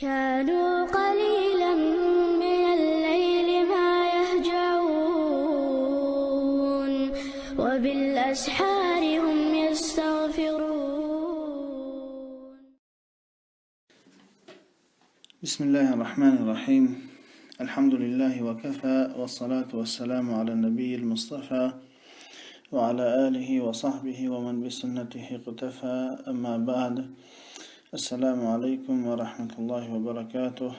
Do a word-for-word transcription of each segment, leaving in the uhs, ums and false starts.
كانوا قليلا من الليل ما يهجعون، وبالأسحار هم يستغفرون. بسم الله الرحمن الرحيم. الحمد لله وكفى، والصلاة والسلام على النبي المصطفى وعلى آله وصحبه ومن بسنته اقتفى. أما بعد. السلام عليكم ورحمة الله وبركاته.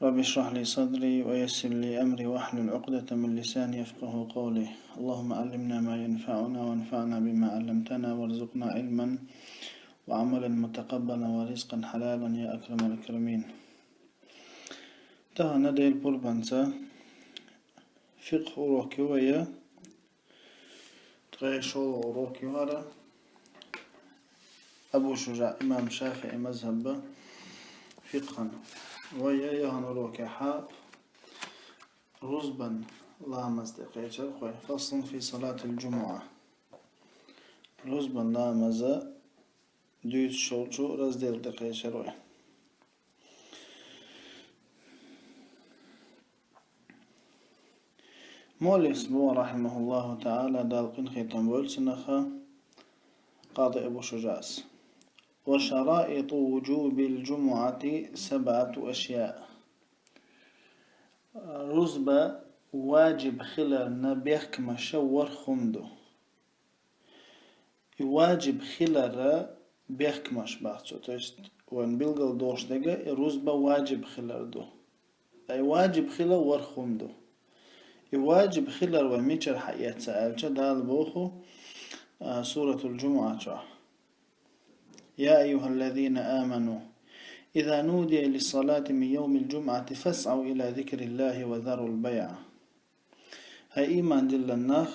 رب اشرح لي صدري ويسر لي أمري واحلل عقدة من لساني يفقه قولي. اللهم علمنا ما ينفعنا وانفعنا بما علمتنا وارزقنا علما وعملا متقبلا ورزقا حلالا يا أكرم الأكرمين. Тахан дел пурбанца фикъхӀ урок ю вай, ткъе шолгӀа урок ю хӀара. Абу Шужаъ, имам ШафигӀи мазхӀаба фикъхӀан. Вай яхана урокехьа рузбан ламаз тӀа кхечар вай. فصل في صلاة الجمعة. Рузбан ламаза дуьйцуш йолчу раздел тӀа кхечар вай. Муаллифс боху, рахьимахуллаху таӀала, Дала къинхетам бойла цунах, Къади Абу Шужаъс: وشرائط وجوب الجمعة سبعة أشياء. Рузба ваджиб хиларна бехкамаша ворхӀ хӀума ду. И ваджиб хилара бехкамаш бац цо. То есть, вайн билгал долуш дерг и рузба ваджиб хилар ду. Ткъа и ваджиб хила ворхӀ хӀума ду. И ваджиб хилар вай мичара хьаэц аьлча, Дала боху, а, Суратул Джумуа чохь: يا أيها الذين آمنوا إذا نودي للصلاة من يوم الجمعة فاسعوا إلى ذكر الله وذروا البيع. ХӀай иман диллина нах,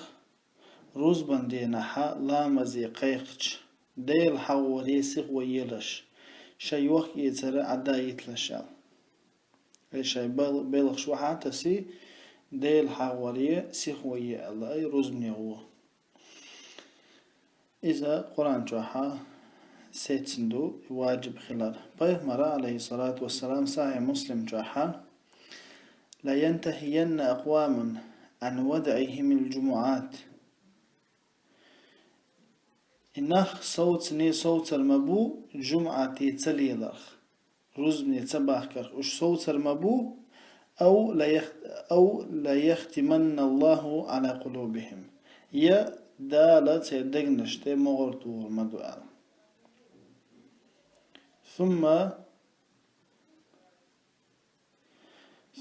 рузбан дийнахьа ламазе кхайкхича, Делан хьагӀоре сиха ваелаш, шайн йохк-эцар Ӏадда йиталаш аьлла. Ай шайн бел-, белхаш вахьа а тасий, Делан хьагӀоре сиха вае аьлла, ай рузбане гӀо. Иза Къуръан чохьа сецна ду, и ваджиб хилар. Пайхамара, алейхиссалату вассалам, Сахьихь Муслим чохьа: لينتهين أقوام عن ودعهم الجمعات. И нах совцане совцар ма бу жумӀате ца леларх, рузбане ца бахкарх уьш совцар ма бу, أو ليخ-، أو ليختمن الله على قلوبهم. Я Дала церан дегнаш тӀе могӀар тухур ма ду аьлла. ثم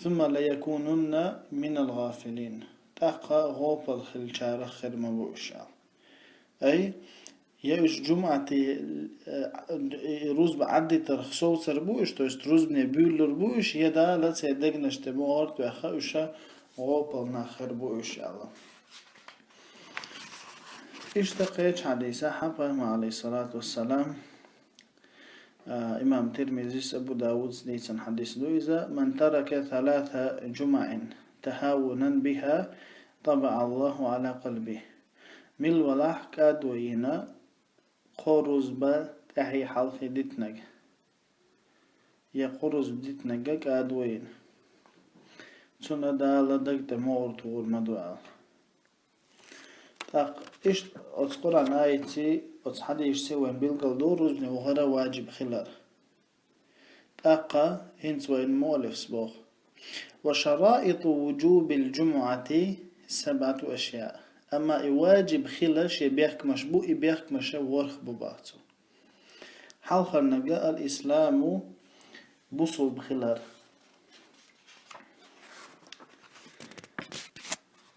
ثم ليكونن من الغافلين. ТӀаккха гӀопал хиллачарах хир ма бу уьш аьлла. Ай, я уьш жумӀате, э, рузба Ӏаддитарх совцар бу уьш, то есть рузбане буьйлалур бу уьш, я Дала церан дегнаш тӀе могӀар тоьхна уьш гӀопал нах хир бу уьш аьлла. Иштта кхечу хьадисехь Пайхамара, алейхиссалату вассалам, А, имам Тирмизис, Абу Давудс дийцина хьадис ду иза: من ترك ثلاث جمع تهاونا بها طبع الله على قلبه. Мила валахь кӀадвайина кхо рузба тӀаьхье хьалхе дитинарг, я кхо рузба дитинарг кӀадвайина, цунна Дала даг тӀе могӀар тухур ма ду аьлла. ТӀаккха иштта оцу Къуръан аятций, оцу хьадисций вайн билгал ду рузбане вахара ваджиб хилар. ТӀаккха хӀинца вайн муаллифс боху: وشرائط وجوب الجمعة سبعة أشياء. Амма и ваджиб хила шен бехкамаш бу, и бехкамаша ворхӀ бу бац цо. Хьалхарниг الإسلام, бусулба хилар.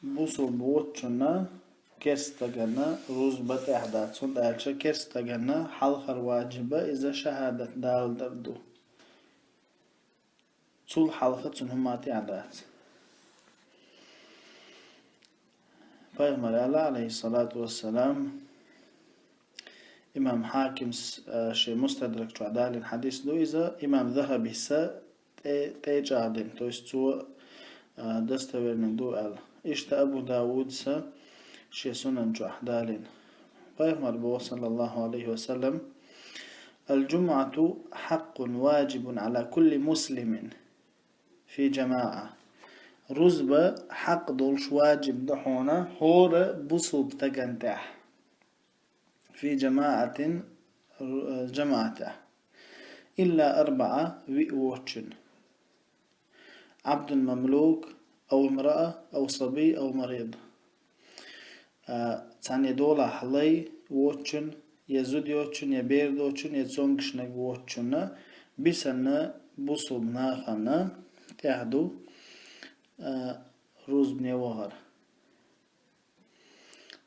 Бусулба воцчунна керста стагана рузба тӀехь дац, хӀунда аьлча керста стагана хьалхара ваджиба иза шахӀадат даладар ду. Цул хьалха цунна хӀума тӀехь дац. Пайхамара аьлла, алейхиссалату вассалам, имам Хьакимс, а, шен Мустадрак чохь далийна хьадис ду иза, имам Захабис а тӀе-, тӀечӀагӀдина, то есть цо, а, достоверный ду аьлла. Иштта Абу Давудс а шен Сунан чохь далийна. Пайхамара боху, саллаллаху алейхи ва саллам: الجمعة حق واجب على كل مسلم في جماعة. Рузба хьакъ долуш, ваджиб ду хьуна хӀора бусулба стагана тӀехь. في جماعة, ру-, э, жамаӀатехь. إلا أربعة, виъ воцчунна. عبد مملوك أو امرأة أو صبي أو مريض. А, цхьанне долахь лай воцчунна, я зуда йоцчунна, я бер доцчунна, я цомгушнаг воцчунна, бисанна бусулба нахана тӀехь ду, а, рузбане вахар.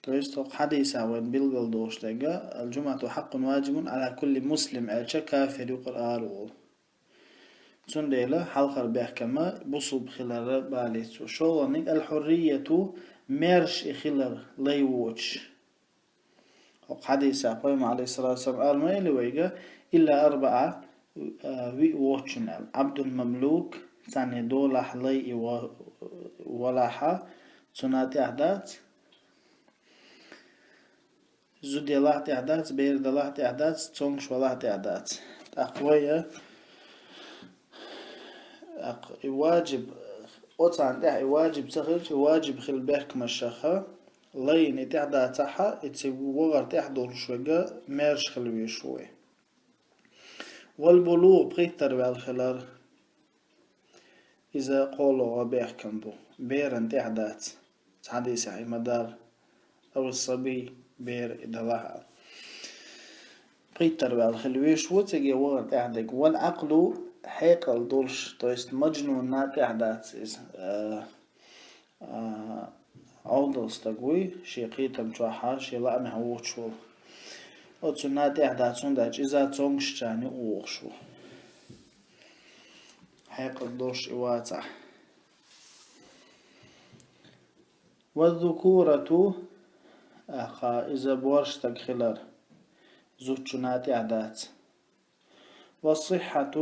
То есть, хӀокху хьадисехь вайна билгал долуш дерг: الجمعة حق واجب على كل مسلم, аьлча, кафир юкъара ара волу. Цундела хьалхара бехкам бусулба хилар балийта цо. ШолгӀаниг: الحرية, маьрша и хилар, лай воцуш. ХӀокху хьадисехь Пайхамара, алейхиссалату вассалам, ала ма элли вайга: إلا أربعة, а, виъ воцчунна аьлла. عبد مملوك, цхьанне долахь лай и ва-, валахь, цунна тӀехь дац. Зуда ялахь тӀехь дац, бер далахь тӀехь дац, цомгуш валахь тӀехь дац. ТӀаккха вай, а, тӀаккха и ваджиб, оцарна тӀехь и ваджиб ца хилча, и ваджиб хила бехкамашха, лайна и тӀехь дацахь, и цига вахар тӀехь долуш верг маьрша хила везаш ву вай. والبلوغ, пхийттара ваьлла хилар, иза кхоалгӀа бехкам бу. Берана тӀехь дац. Цхьа хьадисехь и ма-дарра: أو الصبي, бер и далахь. Пхийттара ваьлла хила везаш ву, цига вахар тӀехь дерг. والعقل, хьекъал долуш, то есть маджнунна тӀехь дац иза. А, а, Ӏовдал стаг вуй, шен кхетам чохь, шен лаамехь воцуш волу. Оцунна тӀехь дац, хӀунда аьлча иза цомгушчарна юкъа вогӀуш ву. Хьекъал долуш и вацахь. والذكورة, аха, иза боьрша стаг хилар, зудчунна тӀехь дац. والصحة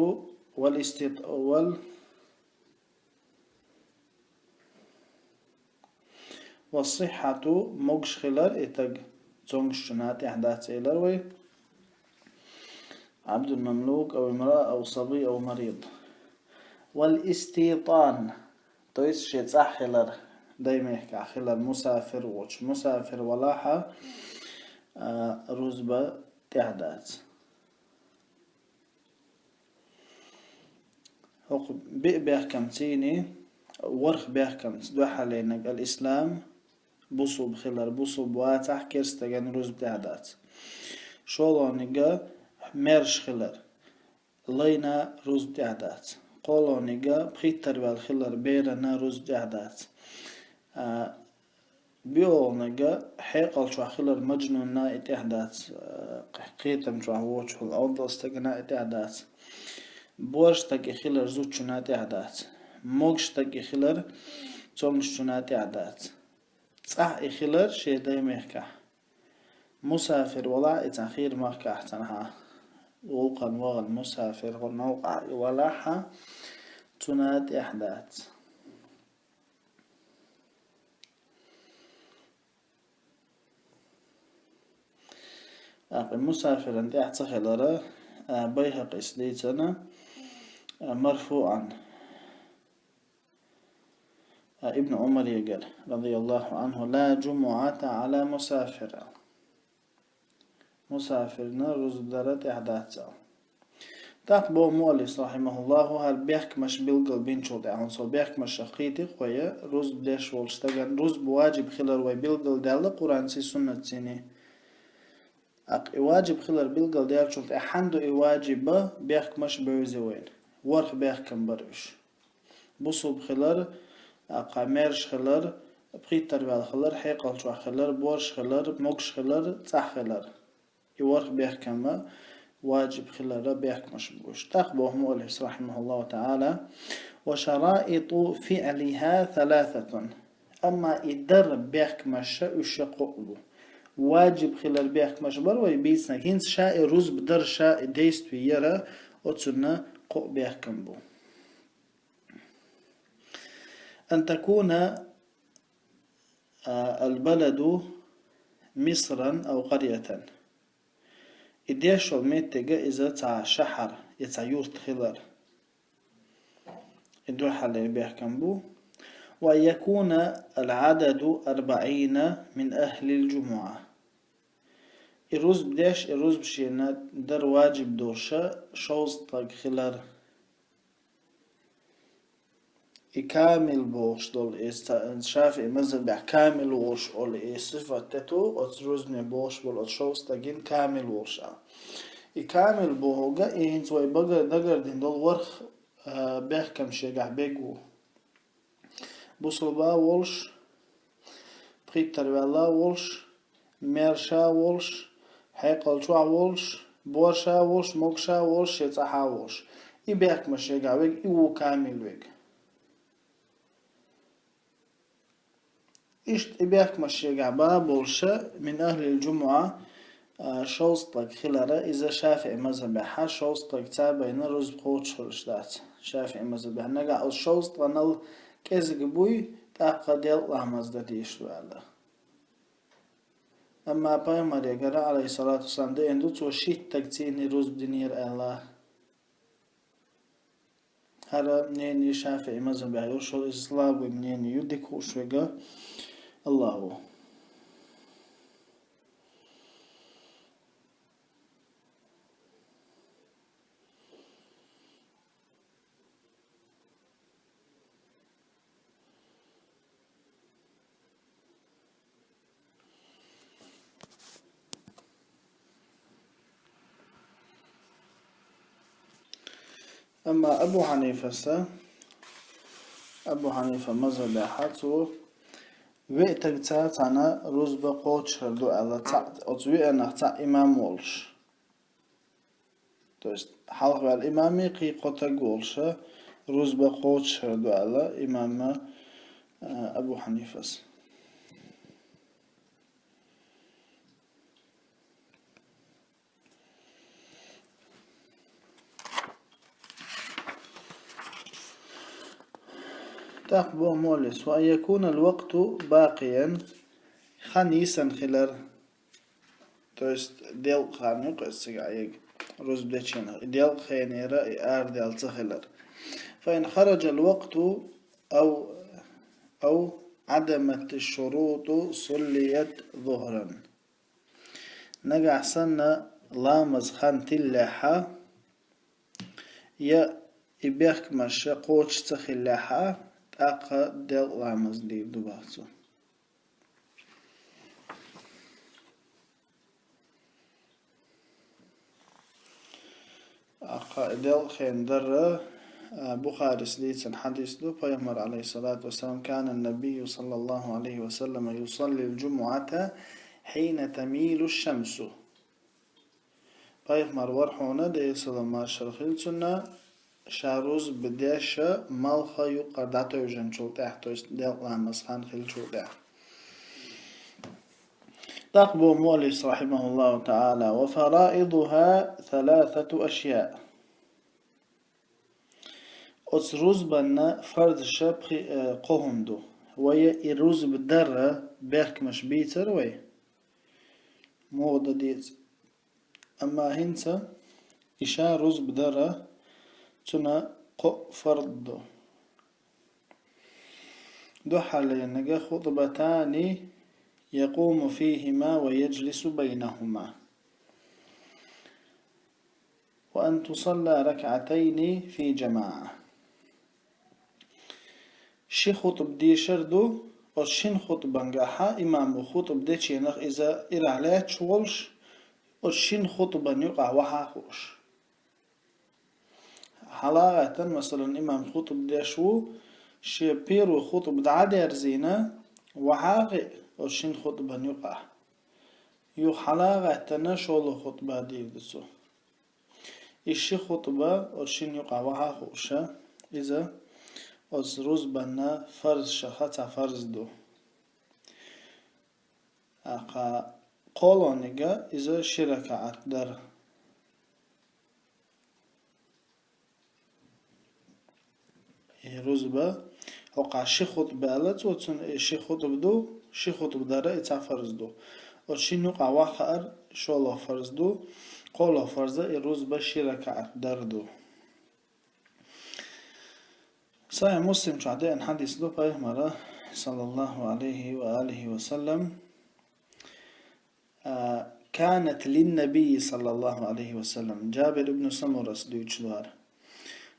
والاستط-, وال-, والصحة, могуш хилар, и стаг цомгушчунна тӀехь дац элира вай. عبد مملوك أو امرأة أو صبي أو مريض. والاستيطان, то есть шен цӀахь хилар, даймехкахь хилар, мусафир воцуш, мусафир валахь, а, рузба тӀехь дац. ХӀокху биъ бехкамций, ворхӀ бехкамца дуьххьалдерг: الإسلام, бусулба хилар, бусулба вацахь, керста стагана рузба тӀехь дац. ШолгӀаниг: маьрша хилар, лайна рузба тӀехь дац. КхоалгӀаниг: пхийттара ваьлла хилар, берана рузба тӀехь дац. А, боьалгӀаниг: хьекъал чохь хилар, маджнунна и тӀехь дац, а, кхетам чохь воцуш волу Ӏовдал стагана и тӀехь дац. Боьрша стаг и хилар, зудчунна тӀехь дац. Могуш стаг и хилар, цомгушчунна тӀехь дац. ЦӀахь и хилар шен даймехкахь. Мусафир валахь, и цхьана хийра махкахь цхьанхьа, гӀуллакхана вахана мусафир, гӀо новкъахь и валахь, цунна тӀехь дац. ТӀаккха мусафиран тӀехь ца хилар, а, Байхакъис дийцина, а, марфуъан, а, Ибн Ӏумарегара, رضي الله عنه: لا جمعة على مسافر. Мусафирна рузба дар тӀехь дац аьлла. ТӀаккха боху муаллиф, рахьимахуллаху, хӀара бехкамаш билгал бинчул тӀаьхьа, хӀунда аьлча бехкамашах кхетий-кх вай, рузба деш волчу стагана рузба ваджиб хилар вай билгалдаьлла Къуръанций, суннатцийний. ТӀаккха и ваджиб хилар билгалдаьллачул тӀаьхьа хӀунда ду и ваджиб, бехкамаш бевза вайна. ВорхӀ бехкам бара уьш. Бусулба хилар, тӀаккха маьрша хилар, пхийттара ваьлла хилар, хьекъал чохь хилар, боьрша хилар, могуш хилар, цӀахь хилар. И ворхӀ бехкам ваджиб хиларан бехкамаш бу уьш. ТӀаккха боху муаллиф, рахьимахуллаху таӀала: وشرائط فعلها ثلاثة. Амма и даран бехкамаш уьш кхоъ бу. Ваджиб хиларан бехкамаш бара вай бийцинарг, хӀинца ша и рузба дар, ша и действие яр, оцунна кхоъ бехкам бу. أن تكون, а, البلد مصرا أو قرية. И деш йола меттиг иза цхьа шахьар, я цхьа юрт хилар. И дуьххьарлера бехкам бу. وأن يكون العدد أربعين من أهل الجمعة. И рузба деш, и рузба шена дар ваджиб долуш шовзткъа стаг хилар. И камил бохуш долу, и ца-, ШафиӀи мазхабехь камил волуш олу, и сифат тету, оцу рузбане бохуш болу оцу шовзткъа стагана камил волуш а. И камил бохург, и хӀинца вай багара дагардина долу ворхӀ, а, бехкам шегахь бегу. Бусулба волуш, пхийттара ваьлла волуш, маьрша волуш, хьекъал чохь волуш, борша волуш, могуша волуш, шен цӀахьа волуш. И бехкамаш шегахь верг, и ву камил верг. Иштта и бехкамаш шегахь бан болуша, мин ахлил джумуа, а, шовзткъаг хилара, иза ШафиӀи мазхабехьа шовзткъаг ца байна рузба кхочуш хилаш дац. ШафиӀи мазхабехь нагахь оцу шовзткъанал кӀезиг буй, тӀаккха делкъа ламаз дан дезаш ду аьлла. Амма пайхамарегара, алейхиссалату вассалам, деана ду, цо шиттаг цийний рузба динера аьлла. ХӀара мнение ШафиӀи мазхабехь ю, шо иза слабый мнение ю, дика хууш верг Аллаху. Амма Абу Хьанифаса, Абу Хьанифа мазхабехьа цо веъ тагца цхьана рузба кхочушхир ду аьлла, цхьаъ, оцу веанах цхьаъ имам волуш. То есть, хьалха ваьлла имаме кхин кхо таг волуша, рузба кхочушхир ду аьлла имамма, а, Абу Хьанифас. ТӀаккха боху моллис: «Ва ан якуна ал-вакъту бакъиян», хан йисан хилар. То есть, делкъа хан ю-кх иза цига Ӏега, рузба деченах. И делкъа хенера и арадаьлла ца хилар. «Фа ин хараджал вакъту ав, ав Ӏадамат шуруту суллият зухран». Нагахь санна ламаз хан тиллехьа, я и бехкамаш кхочуш ца хиллехьа, тӀаккха делкъа ламаз дийр ду боху цо. Аккха и делкъа хен дарра, а, Бухарис дийцина хьадис ду, пайхамар, алейхиссалату вассалам: «Кана набийю, саллаллаху алейхи ва саллама, юсалли ал-джумуата хьина тамилу шамсу». Пайхамар вара хьуна, Делан салам маршалла хила цунна, ша рузба деша малха юккъара дӀатевжинчул тӀаьхьа, то есть делкъа ламаз хан хилчул тӀаьхьа. ТӀаккха боху моллис, рахимахуллаху таала: «Ва фараидуха саласату ашьяъ». Оцу рузбанна фарзаша пхи-, э, кхо хӀума ду. Вай и рузба дарра бехкамаш бийцара вай, муха дан деза. Амма хӀинца и ша рузба дара, цуьнан кхо фард ду. Дуьххьарлерниг: «Хутбатани якъуму фихима ва яджлису байнахума. Ва ан тусалла ракъатайни фи джамаъа». Ши хутба дешар ду, оцу шин хутбангахьа имамо хутба деченах иза ирахь лаьтташ волуш, оцу шин хутбан юкъахь вахьа а хууш. Хьала а гӀаьттина, масалан, имам хутба деш ву, шен первый хутба дӀа а дерзийна, вахьа а хиъ оцу шин хутбан юкъахь. Юха хьала а гӀаьттина, шолгӀа хутба дийр ду цо. И ши хутба оцу шин юкъахь вахьа а хууша, иза оцу рузбанна фарзашаха цхьа фарз ду. Аккха кхоалгӀаниг иза ши ракаӀат дара. И рузба, хӀокхахь ши хутба аьлла цо, цунна и ши хутба ду, ши хутба дара и цхьа фарз ду. Оцу шин юкъахь ваххаар шолгӀа фарз ду. КхоалагӀа фарз и рузба ши ракаӀат дар ду. Сахьихь Муслим чу деана хьадис ду, Пайхамара, саллаллаху алейхи ва алихи ва саллам, а, «كانت للنبي صلى الله عليه وسلم», Джабир ибн Самурас дуьйцуш ду хӀара.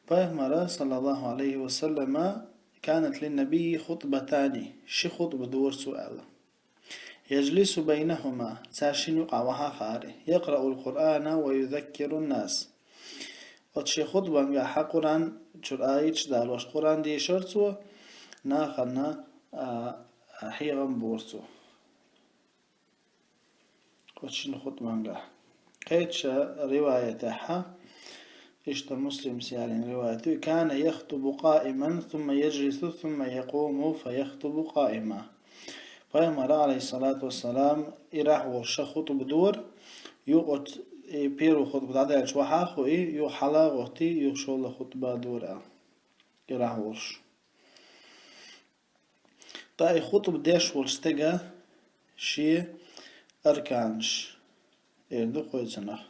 Пайхамара, саллаллаху алейхи ва саллама, «كانت للنبي خطبتان», ши хутба дора цо аьлла. «يجلس بينهما», цаьршинна юкъахь вахьа а хаар, «يقرأ القرآن ويذكر الناس». Оцу шен хутбангахь Къуръан чуьра аяташ далош, Къуръан дешара цо, нахана, а, а, хьехам бора цо. Оцу шин хутбангахь. Кхечу риваятехь, иштта Муслимс ялийна риваят ю: «كان يخطب قائما ثم يجلس ثم يقوم فيخطب قائما». Пайхамара, алейхиссалату вассалам, ирахь волуш хутба дора, юха оцу, и первый хутба дӀадаьлча вахьа а хуий, юха хьала а гӀоттий, юха шолгӀа хутба дора аьлла. Ирахь волуш. Ткъа и хутба деш волчу стеган шен арканаш эр ду кхойцанах.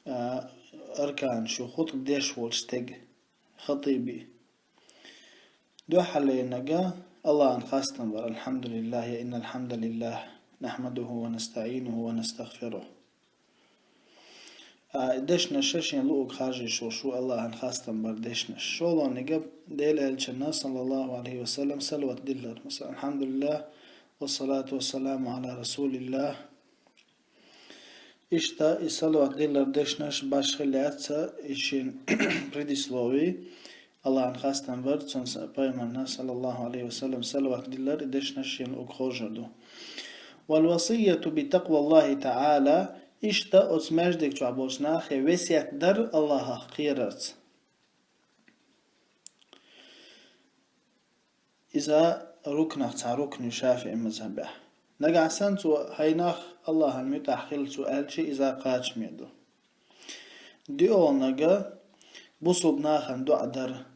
А, арканаш ю хутба деш волчу стеган, хатиби. Дуьххьарлерниг Аллахьан хастам бар: «الحمد لله، إن الحمد لله، نحمده ونستعينه ونستغفره». А, дешнаш шен луург харжа йиш йолуш ву Аллахьан хастам бар дешнаш. ШолгӀаниг Делан элчанна, саллаллаху алейхи ва саллам, салават диллар. Масала, «الحمد لله، والصلاة والسلام على رسول الله». Иштта и салават диллар дешнаш башха хилла яц и шен предислови. Аллахьан хастам бар, цунна са-, Пайхамарна, саллаллаху алейхи ва саллам, салават диллар и дешнаш шен луург хоржур ду. «والوصية بتقوى الله تعالى», иштта оцу маьждиг чохь болчу нахе весет дар Аллахьах кхерарца. Иза рукнах цхьа рукн ю ШафиӀи мазхьабехь. Нагахь санна цо хьайнах Аллахьан муьтӀахь хила цо аьлча, иза кхачаме ду. ДоьалгӀаниг бусулба нахана доӀа дар.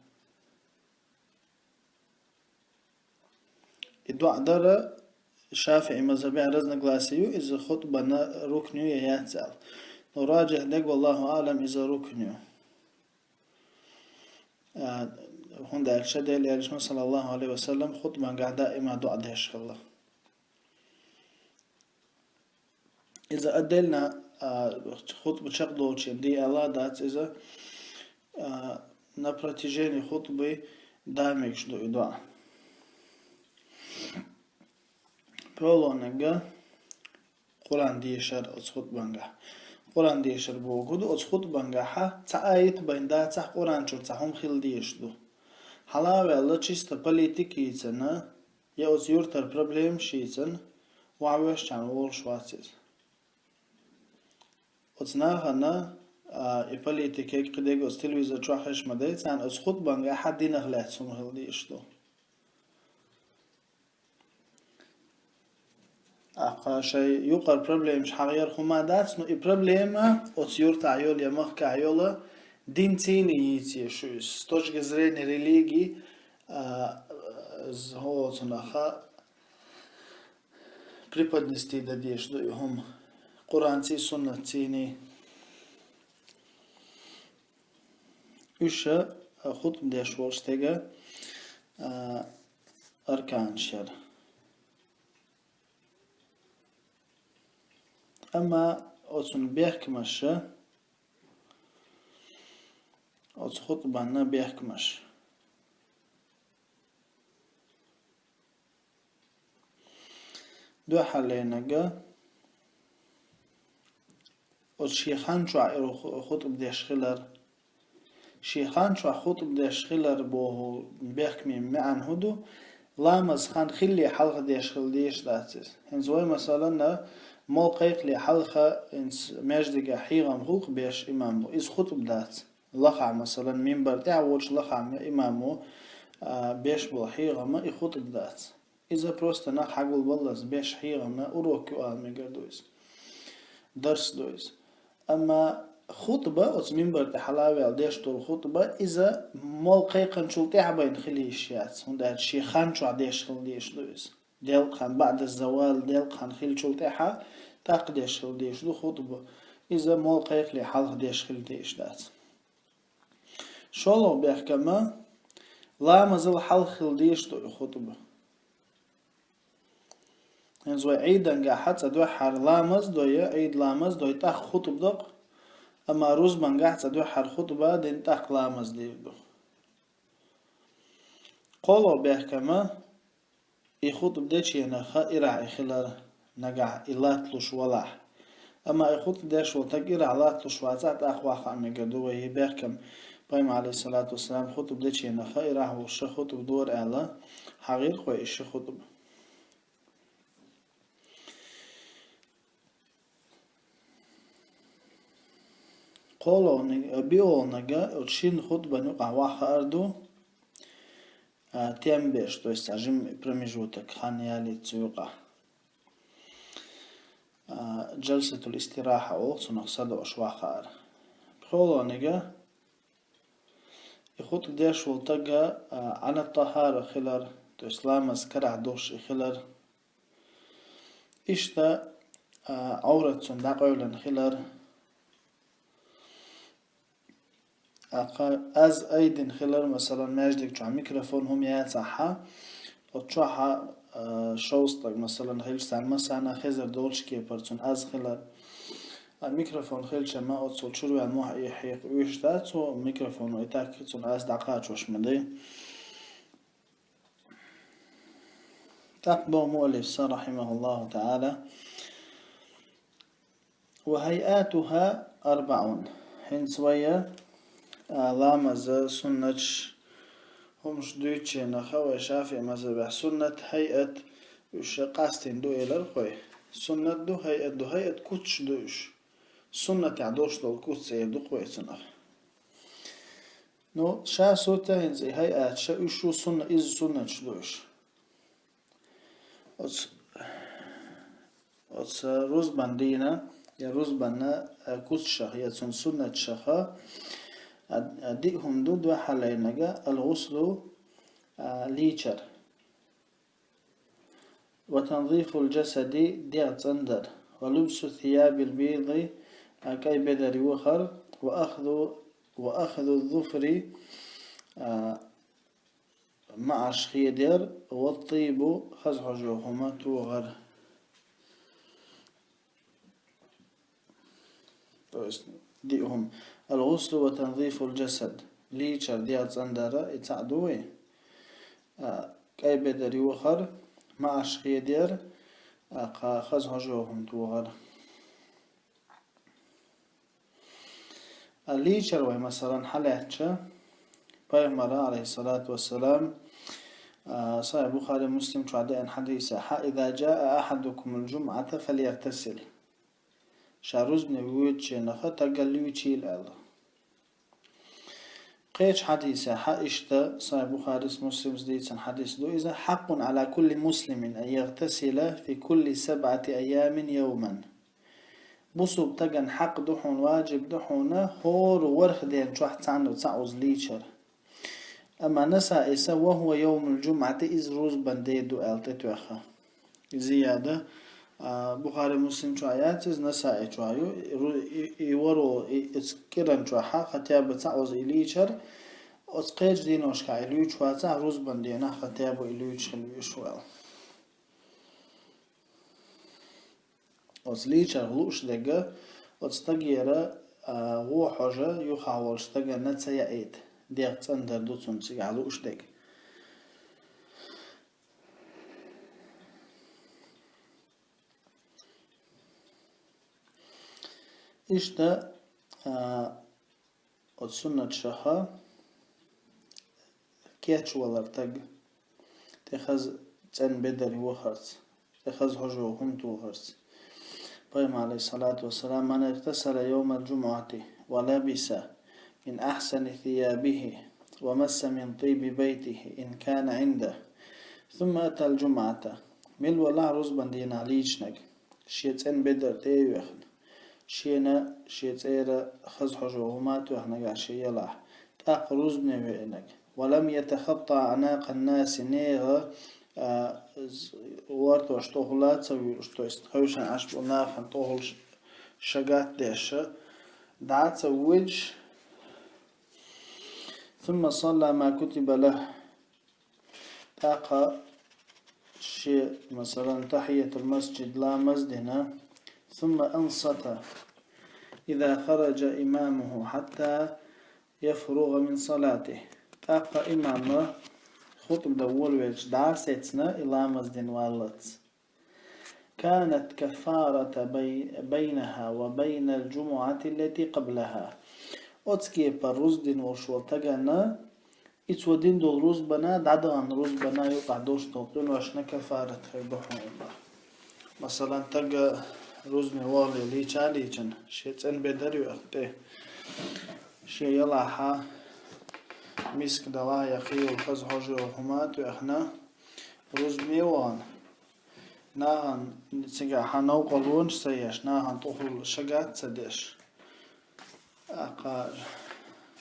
И доӀа дар ШафиӀи мазхьабехь разногласие ю, иза хутбана рукн ю я яц аьлла. Но раджихь дерг, валлаху аълам, иза рукн ю. А, хӀунда аьлча Делан элчано, саллаллаху алейхи ва саллам, хутбангахь даима доӀа деш хилла. Иза отдельно, а, хутба чекхдолчийн де аьлла дац иза, а, на протяжении хутбы да мегаш ду и доӀа. ПоьлгӀаниг Къуръан дешар оцу хутбангахь. Къуръан дешар бохург ду, оцу хутбангахь цхьа аят а байна дацахь, Къуръан чуьра цхьа хӀума хила дезаш ду. Хьала а ваьлла, чисто политика йийцина, я оцу юьртара проблемаш йийцина, ваха вешчарна волуш вац иза. Оцу нахана, а, и политика, кхидерг оцу телевизор чохь хезаш ма дай, царна оцу хутбангахь динах лаьцна хӀума хила дезаш ду. Аккха шайн юкъара проблемаш хьахьера хӀума дац, но и проблема оцу юьртахь йолу я махкахь йолу динций йийца езаш ю иза. С точки зрения религии, а, з-, хӀо цунах преподнести дан дезаш ду и хӀума. Къуръанций, суннатций. Уьш, а, хутба деш волчу стеган, а, арканаш яра. Амма оцунна бехкамаш, оцу хутбанна бехкамаш. Дуьххьарлерниг оцу шен хан чохь и ху-, хутба деш хилар. Шен хан чохь хутба деш хилар боху бехкамийн маьӀна хӀун ду? Ламаз хан хиллале хьалха деш хила дезаш дац иза. ХӀинца вай, масалан, молла кхайкхале хьалха хӀинца маьждигехь хьехам хӀуллакх беш имамо, иза хутба дац. Лахахь, масалан, минбар тӀехь а волчу лахахь имамо, а, беш болу хьехам и хутба дац. Иза просто нах хьагулбаллалц беш хьехам, урок ю ала мегар ду иза. Дарс ду иза. Амма хутба, оцу минбар тӀе хьала а ваьлла деш долу хутба, иза молла кхайкхинчул тӀаьхьа байна хила йиш яц, хӀунда аьлча шен хан чохь деш хила дезаш ду иза. Делкъа хан, баӀда завал, делкъа хан хиллачул тӀаьхьа тӀаккха деш хила дезаш ду хутба. Иза молла кхайкхале хьалха деш хила дезаш дац. ШоллагӀа бехкам, ламазал хьалха хила дезаш да и хутба. ХӀинца вай Ӏийдангахьа цкъа дуьххьара ламаз дой, Ӏийд ламаз дой, тӀаккха хутба до-кх, амма рузбангахьа цкъа дуьххьара хутба дина, тӀаккха ламаз дийр ду. КхоалагӀа бехкам, и хутба деча хана ирахь и хилар, нагахь и латталуш валахь. Амма и хутба деш вола стаг ирахь латталуш вацахь, тӀаккха ваххана мегар ду вай. И бехкам, Пайхамар, Ӏалайхи ссалату вассалам, хутба деча хана ирахь волуш ша хутба дора аьлла, хьахийра-кх вай и ши хутба. КхоалгӀаниг, э, биолнага оцу шина хутбан юкъахь ваха хаар ду, а, тем беш, то есть цхьа жима промежуток хан ялийта цу юкъахь. А, джалсатул истирахьа олу цунах, садоӀуш ваха хаар. ПхоьалгӀанига, и хутба деш волу стага, а, Ӏанат тахара хилар, то есть ламаз карахь долуш и хилар. Иштта, а, Ӏоврат цунна дӀакъевлина хилар. Аккха аз айдина хилар, масалан, маьждиг чохь микрофон хӀума яцахьа, оцу чохьа, а, шовзткъа стаг, масалан, хилча, царна массарна хезар долчу кепара цунна аз хилар. А микрофон хилча ма оццул чуьра ваьлла мохь хьекха уьйш дац, цо микрофоно и так цунна аз дӀакхачош ма дай. ТӀаккха боху муаллифа, рахьимахуллаху таӀала: «Ва хайатуха арбаун». ХӀинца вай, а, ламаза суннаташ хӀумаш дуьйцучу хенахь, вай шафиӀи мазхабехь суннат, хайат, уьш къастийна ду элира-кх вай. Суннат ду, хайат ду, хайат куцаш ду уьш. Суннатехь долуш долу куц эр ду-кх вай цунах. Ну, ша сутта хӀинца и хайаташ, уьш шу сунна-, иза суннаташ ду уьш. Оцу, оцу рузбан дийна, я рузбанна, а, куцашах, я цунна суннаташаха, а, а, диъ хӀума ду дуьххьарлерниг: алгӀуслу, а, лийчар. «Ва танзифул джасади», дегӀ цӀандар. «Ва лубсу сиябил бийди», а, кӀай бедар йохар. «Ва ахзу, ва ахзу зуфри», а, маӀаш хедер. «Ва тӀийбу», хаза хьожо хӀума тохар. То есть, диъ хӀума. «Алгъуслу ва танзифул джасад». Лийчар, дегӀ цӀандара, и цхьаъ ду вай. А, кӀай бедар йохар, маӀаш хедер, а, кха хаза хьожо хӀума тохар. А, лийчар вай, масалан, хьалаьцча, Пайхамара, алейхиссалату вассалам, а, Сахих Бухари, Муслим чохь деана хьадисехь: «Иза джаа ахадукумул джумъата фальягътасил». Ша рузбане воьдучу хенахь стаг луьйчийла аьлла. Кхечу хьадисехь иштта, Сахих Бухарис, Муслимс дийцина хьадис ду иза: «Хьаккъун ала кулли муслимин ан ягътасила фи кулли сабъати айямин явман». Бусулба стагана хьакъ ду хьуна, ваджиб ду хьуна, хӀора ворхӀ ден чохь цхьаъ, цхьаъ уза лийчар. Амма Насаис: «Ва хӀува йовмул джумъати», иза рузбан де ду аьлла тӀетоьхна. Зияда, а, Бухари, Муслим чохь яц иза, Насаи чохь ю. Ру-, и, и варо, и, и кӀиран чохь хьа, хатеба цхьаъ уза и лийчар, оцу кхечу дийношкахь и луьйчу вацахь, рузбан денахь хатеба и луьйчу хила вуьйш ву аьлла. Оцу лийчарх лууш дерг, оцу стагера, а, вон хьожа юххехь волчу стагана ца яийта, дегӀ цӀандар ду цунна цигахь лууш дерг. Иштта, а, оцу суннаташаха кечвалар стаг, тӀе хаза цӀена бедар йохарца, тӀе хаза хьожо хӀума тохарца. Пайхамар, алейхиссалату вассалам: «Ман игътасала йовмал джумъати ва лабиса мин ахсани сиябихи ва масса мин тиби байтихи ин кана индаху, сумма атал джумъата». Мила валахь рузбан дийнахь лийчинарг, шен цӀена бедар тӀе а йоьхна, шена шен цӀера хаза хьожо хӀума а тоьхна нагахь шен ялахь, тӀаккха рузбане веанарг, «ва лам ятахатта аънакъан наси», нехан, а, з-, ортош тӀехула а ца вуьйлуш, то есть хевшина Ӏаш болу нахана тӀехула ш-, шагатдеш, дӀа ца воьдуш, ثم صلى ما كتب له. ТӀаккха ше, масалан, тахьиятул масджид ламаз дина, ثم أنصت إذا خرج إمامه حتى يفرغ من صلاته. ТӀаккха имам хутӀба дан волавелча дӀа а сецна, и ламаз дина валлалц. كانت كفارة بي-، بينها وبين الجمعة التي قبلها. Оцу кепара рузба дина волуш волу стагана, и цо дина долу рузбана, дӀадахана рузбана юкъахь долуш долу къиношна кафарат хир ду хьуна. Масалан, стага рузбане вахале лийча а лийчина, шен цӀена бедар ю аьлла тӀе, шен ялахьа миск далахь я кхин йолу хаза хьожа йолу хӀума а тоьхна, рузбане а вахана, нахана цигахь хьан новкъарлонаш ца еш, нахана тӀехула шагат ца деш, тӀаккха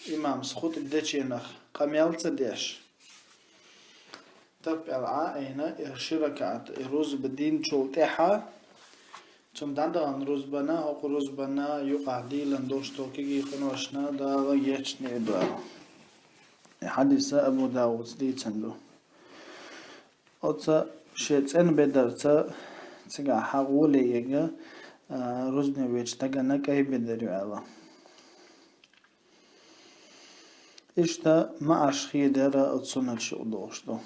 имамас хутӀба дечу хенахь къамел ца деш, таппаьлла Ӏа а айина, и ши ракаӀат, и рузба динчул тӀаьхьа, цунна дӀадахана рузбана, хӀокху рузбана юкъахь дийлина долуш долу кегий къиношна Дала гечдийр ду аьлла. И хьадис Абу Давуда дийцина ду. Оцу шен цӀена бедарца цигахь хьан гӀоле яга, а, рузбане воьдучу стагана кӀай бедар ю аьлла. Иштта маӀаш хедара оцу суннаташ юкъа догӀуш ду.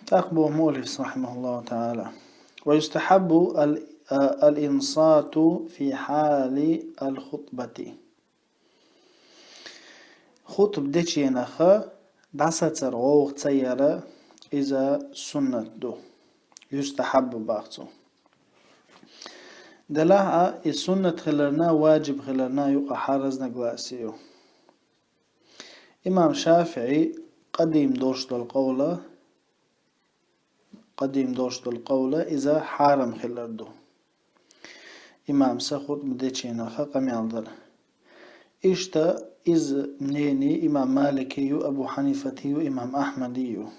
ТӀаккха боху муаллиф, рахьимахуллаху таӀала: ويستحب ال-، الإنصات في حال الخطبة. Хутба дечу хенахь дӀасацар, гӀовгӀа ца яр, иза суннат ду. Юстахьаббу боху цо. Делахь а, и суннат хиларна, ваджиб хиларна юкъахь разногласие ю. Имам ШафиӀи къадим долуш долу къовла, къадим долуш долу къовла, иза хьарам хилар ду. Имамса хутба дечу хенахь къамел дар. Иштта иза мнение имам Малики ю, Абу Хьанифати ю, имам Ахьмади ю.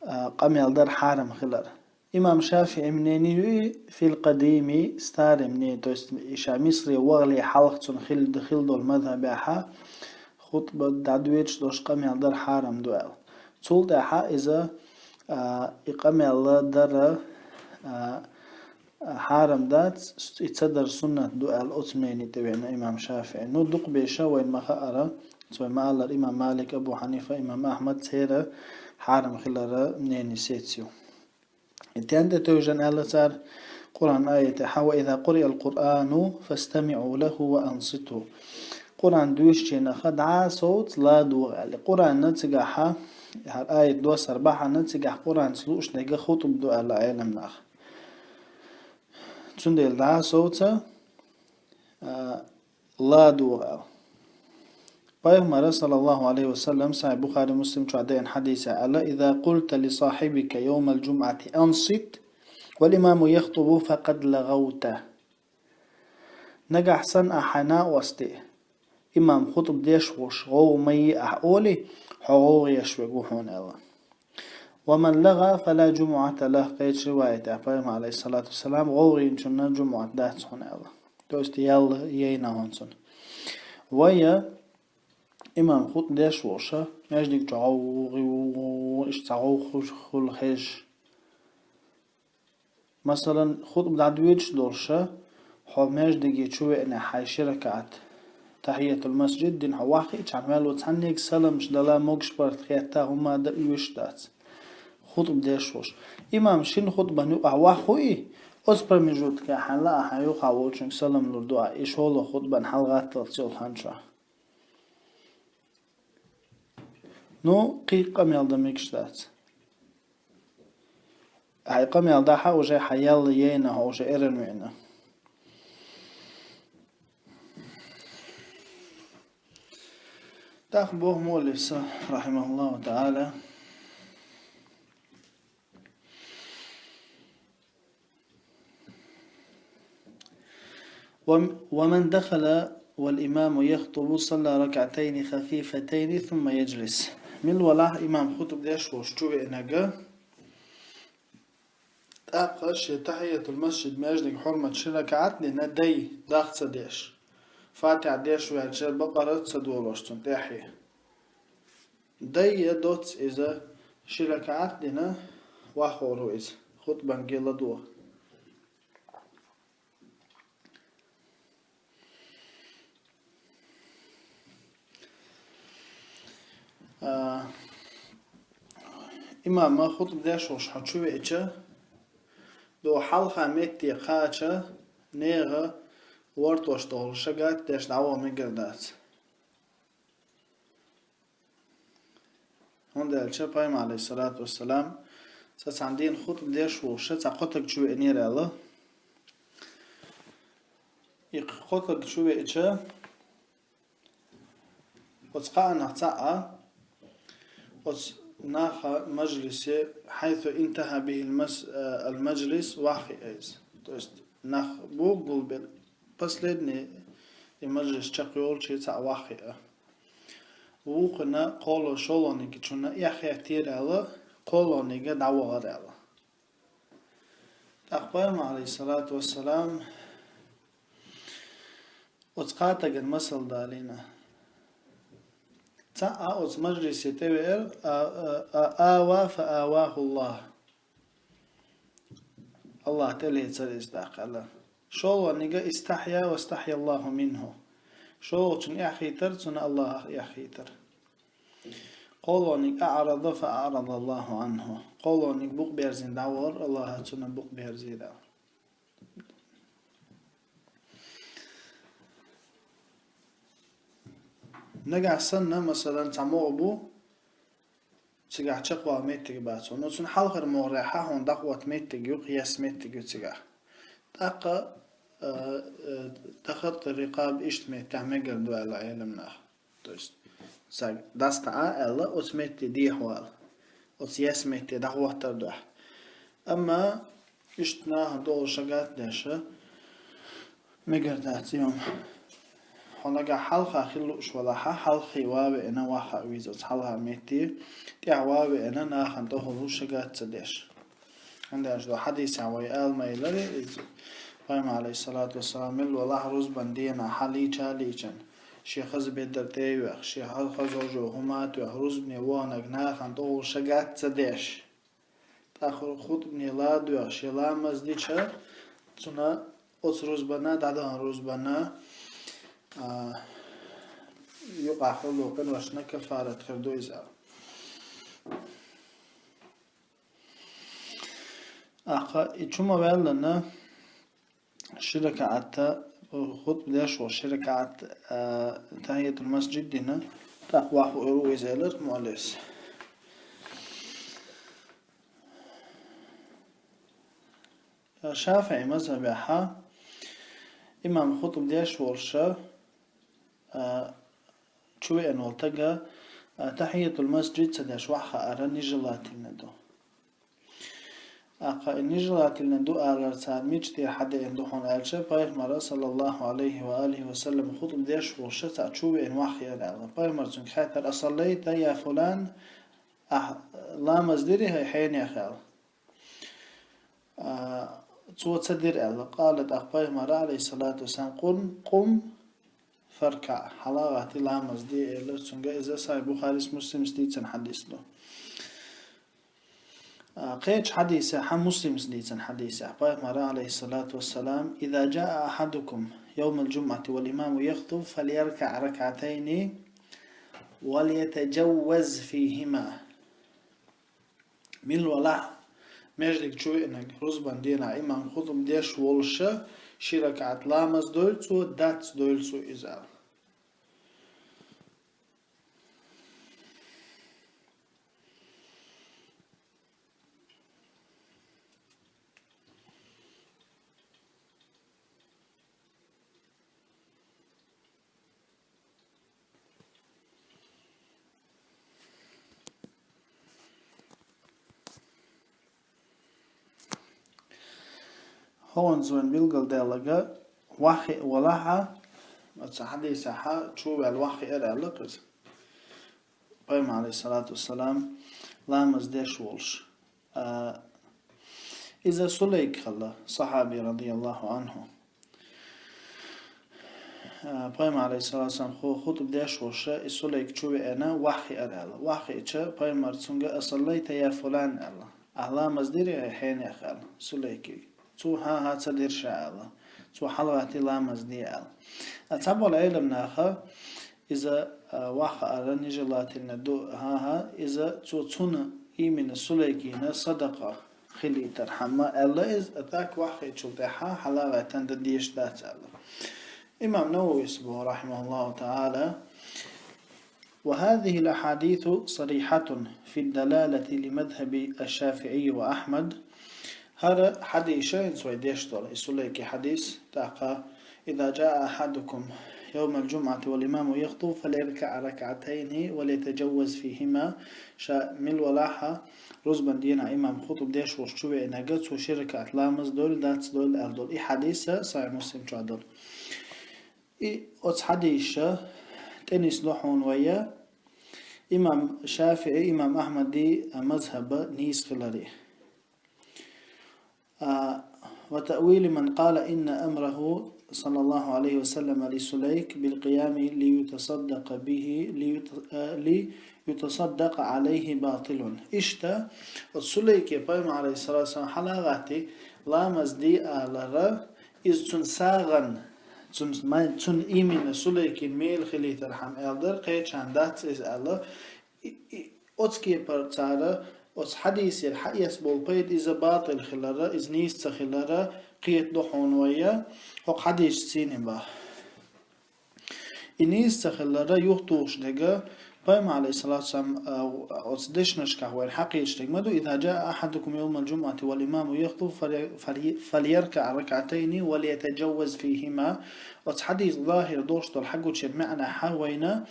А, къамел дар хьарам хилар. Имам ШафиӀи мнение ю и фил къадими, старый мнение, то есть и ша Мисре вахале хьалха цунна хил-, хилла долу мазхьабехь хутба дӀадоьдуш долуш къамел дар хьарам ду аьлла. Цул тӀаьхьа иза, а, и къамел дар, а, хьарам дац, и ца дар суннат ду аьлла, оцу мнение тӀе веана имам ШафиӀи. Ну, дукха беша вайна ма хаара, цо ма-аллара, имам Малик, Абу Хьанифа, имам Ахьмад, церан хьарам хилара мнение сецна ю. И тен тӀе тевжина аьлла цара, Къуръан аятехь: «وإذا قرئ القرآن فاستمعوا له وأنصتوا». Къуръан доьшучу хенахь дӀа а совца, ладогӀа аьлла. Къуръанна цигахь, хӀара аят доссар бахьана цигахь Къуръанца лууш дерг хутба ду аьлла Ӏеламнаха. Цундела дӀа а совца, а, ладогӀа аьлла. Пайхамара, саллаллаху Ӏалайхи ва саллам, Сахьихь Бухари, Муслим чохь деана хьадисехь аьлла: «إذا قلت لصاحبك يوم الجمعة أنصت والإمام يخطب فقد لغوت». Нагахь санна ахьа хьайн накъосте, имам хутба деш волуш, гӀовгӀа ма е ахь олий, хьо гӀовгӀа еш верг ву хьуна аьлла. «ومن لغى فلا جمعة له», кхечу риваятехь Пайхамара, Ӏалайхиссалату вассалам, гӀовгӀа йинчунна жумӀат дац хьуна аьлла. То есть ял яйна хьуна цунна. Вай имам хутба деш волуш, маьждиг чу гӀовгӀа, иштта цхьа гӀовгӀа хуьлу хезаш. Масалан, хутба дӀадоьдуш долуш, хьо маьждиге чу веана, хьайн ши ракаӀат тахьиятул масджид дина хьо ваххиъчхьана ваьлла, цхьаннега саламаш дала, могуш-барт хетта, хӀумма дан оьшуш дац. Хутба деш волуш. Имам шина хутбан юкъахь ваххуий, оцу промежуткехь хьайн лаахь хьайн юххехь волчуьнга салам лур ду ахь, и шолгӀа хутбан хьалагӀатталц йолу хан чохь. Ну, кхин къамел дан мегаш дац. Хьайн къамел дахь а, уже хьан ял яйна, хьо уже эрна веана. ТӀаккха боху муаллифа, рахьимахуллаху таӀала: «وم-، ومن دخل والإمام يخطب صلى ركعتين خفيفتين ثم يجلس. Мила валахь имам хутба деш волуш чу веанарг, тӀаккха шен тахьийятул масжид маьждиг хьурмат ши ракаӀат дина, дай, дах ца деш, Фатихьа деш ваьлча, Бакъара ца долуш цунна тӀаьхье. Дай я доцца иза, ши ракаӀат дина, вахор ву иза, хутбанге ладогӀа. А, имама хутба деш волуш хьо чу веача, догӀа хьалха метте кхача, нехан вортош долу шагат деш дӀаваха мегар дац. ХӀунда аьлча Пайхамар, алейхиссалату вассалам, цкъа цхьана дийнахь хутба деш волуш цхьа кхо стаг чу веанера аьлла. И кхо стаг чу веача, оцу кхаанах цхьаъ, оцу наха мажлисе, حيث انتهى به المس-، المجلس, ваххиъ иза. То есть нах бу гулбелла, последний и мажлис чекхйолчу цхьаъ ваххиъ. Вукхунна кхоло-, шолгӀаниг чунна эхь хеттера аьлла, кхолгӀаниг дӀавахара аьлла. ТӀаккха Пайхамар, алейхиссалату вассалам, оцу кхаа стагана масал далийна. Цхьаъ оцу мажлисе тӀевеара, а, а, а, آوى فآواه الله. Аллах тӀелецара иза тӀаккха аьлла. ШолгӀаниг استحيا واستحيا الله منه. ШолгӀачунна эхь хийтара, цунна Аллахах эхь хийтара. КхолгӀаниг أعرض فأعرض الله عنه. КхолгӀаниг букъ берзийна дӀавахара, Аллаха цунна букъ берзийра. Нагахь санна, масалан, цхьа могӀа бу, цигахь чекхвала меттиг бац хьуна. Цунна хьалхара могӀарехь хьуна дӀахӀотта меттиг ю-кх, ясса меттиг ю цигахь. ТӀаккха, э, э, تخطي الرقاب иштта меттехь мегар ду аьлла Ӏеламнаха. То есть, саг дастаӀа аьлла, оцу метте дехьавала. Оцу ясса метте дӀахӀоттар дуьхьа. Амма иштта нахана тӀехула шагат деш мегар дац, йома. Хьо нагахь хьалха хила лууш валахь, хьалххе ван веана ваха веза оцу хьалха метте, тӀехь ван веана нахана тӀехула шагат ца деш. ХӀунда аьлча ду хьадисехь вай ала ма-аллара, иза Пайхамар, алейхиссалату вассалам, мила валахь рузбан дийнахь хьалийча а лийчина, шен хаза бедар тӀе а йоьхна, шен хаза хӀожо хӀума а тоьхна, рузбане ваханарг нахана тӀехула шагат ца деш. ТӀаккха хутбане ладоьгӀна шен ламаз дича, цунна оцу рузбанна, дӀадаханчу рузбанна, а, юкъахь хилла къиношна каффарат хир ду иза. ТӀаккха и чу ма-ваьллинна, ши ракаӀат, хутба деш волуш ши ракаӀат, а, тахьийятул масжид дина, тӀаккха ваха веар ву иза, элира муаллифас. ШафиӀи мазхабехь имам хутба деш волуш, а, чу веана волу стаг, а, тахьийятул масжид ца деш ваха хаар нежелательно ду. ТӀаккха и нежелательно ду алар цара мича тӀера хьадеана ду хьуна аьлча, Пайхамара, саллаллаху алейхи ва алихи ва саллам, хутба деш волуш цхьаъ чу веана ваха хиира аьлла. Пайхамара цуьнга хаьттира: «Асаллайта, я фулан?» Ахь ламаз дирий хьай хьенех аьлла. А, цо ца дира аьлла. Къала, тӀаккха Пайхамара, алейхиссалату вассалам: «Къум, къум фаркаъ, хьала а гӀатта ламаз де», — элира цуьнга. Иза Сахьихь Бухарис, Муслимс дийцина хьадис ду. А, кхечу хьадисехь, Муслимс дийцина хьадисехь, Пайхамара, алейхиссалату вассалам: «Иза джаа ахьадукум йовмал джумъати вал имаму яхтуб, фальяркаъ ракаътайни вальятаджавваз фихима». Мила валахь, маьждиг чу веанарг, рузбан дийнахь имам хутба деш волуш, ши ракаӀат ламаз дойла цо, дац дойла цо иза. ХӀокхунца вайн билгалдаьлларг, ваха хиъна валахь, Оцу хьадисехь чу ваьлла ваххиар аьлла кхуза. Пайхамар, алейхиссалату вассалам, ламаз деш волуш. А, иза Сулайк хилла, сахьаби, радияллаху анху. А, Пайхамар, алейхиссалату вассалам, ху-, хутба деш волуш, и Сулайк чу веана, ваххиар аьлла. Ваххиъча, Пайхамар цуьнга: «Асаллайта я фулан?» аьлла. «Ахь ламаз дирий хьенех?» аьлла Сулайке. Цо: «ХӀан-хӀа, ца дира ша», аьлла. Цо: «ХьалагӀатта, ламаз де», аьлла. А цхьаболу Ӏеламнаха иза, а, ваххаар нежелательно ду, хӀан-хӀа, иза цо цунна, именно Сулайкина, садакъа хилийтархьама аьлла иза, а так ваххиъчул тӀаьхьа хьалагӀаттан дан дезаш дац аьлла. Имам Нававис боху, рахьимахуллаху таӀала: «وهذه الأحاديث صريحة في الدلالة لمذهب الشافعي وأحمد». ХӀара хьадис шайна вай деш долу, и Сулайки хьадис, тӀаккха: «إذا جاء أحدكم يوم الجمعة والإمام يخطب فليركع ركعتين وليتجوز فيهما». Ша мила валахь а, рузбан дийнахь имам хутба деш волуш чу веанарг, цо ши ракаӀат ламаз дойла, дац дойла аьлла долу. И хьадис а Сахьихь Муслим чохь долу. И оцу хьадисаша тӀе нисдо хьуна вай имам ШафиӀи, имам Ахьмади мазхьаба нийса хиларе. А, «وتأويل من قال إن أمره صلى الله عليه وسلم لسليك بالقيام ليتصدق به، ليت-، а, ليتصدق عليه باطل». Иштта, оцу Сулайке Пайхамар, алейхиссалату вассалам, хьалагӀатта ламаз де алара, иза цуьнан сагӀина, цуьнан май-, цуьнан именно Сулайкин мела хилийтархьама аьлла дара, кхечарна дац иза аьлла. И, и, оцу кепара цара оцу хьадисера хьаэцна болу пайда иза батӀил хилара, иза нийса ца хилара кхетадо хьуна вай хӀокху хьадисаца, цуьнан боху. И нийса ца хилара юхатухуш дерг, Пайхамар, алейхиссалату вассалам, а, оцу дешнашкахь вайна хьакхеташ дерг ма ду: «إذا جاء أحدكم يوم الجمعة والإمام يخطب فلي-، فلي-، فليركع ركعتين وليتجوز فيهما». Оцу хьадис лахьара долуш долу хьагучу маьӀнехь вайна,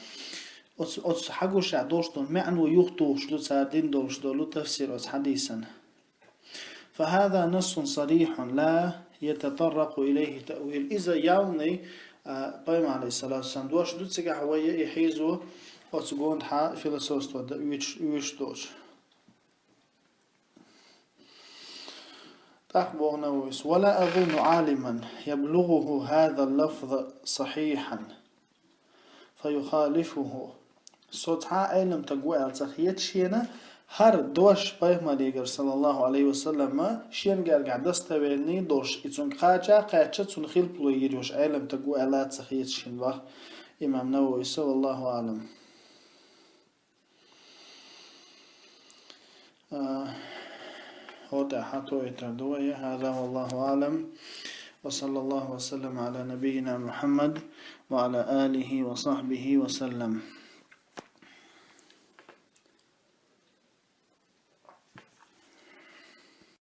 оцу, оцу хьагушехь долуш долу маьӀно юхатухуш ду цара дина долуш долу тафсир оцу хьадисан. «فهذا نص صريح لا يتطرق إليه تأويل». Иза явный, а, Пайхамар, алейхиссалату вассалам, дош ду, цигахь вай и хьийзо оцу гондахьа философство дан уьш, уьш доцуш. ТӀаккха боху Нававис: «ولا أظن عالما يبلغه هذا اللفظ صحيحا فيخالفه». Со цхьа а Ӏеламстаг ву аьлла ца хета шена, хӀара дош Пайхамарегара, саллаллаху алейхи ва саллама, шен гергахь достоверный долуш, и цунга кхача а кхаьчча, цунна хилпало йийр йолуш Ӏеламстаг ву аьлла ца хета шена, боху имам Нававис, валлаху аӀлам. А, хӀокху тӀехь тоьйтар ду вай. هذا والله أعلم. وصلى الله وسلم على نبينا محمد وعلى آله وصحبه وسلم.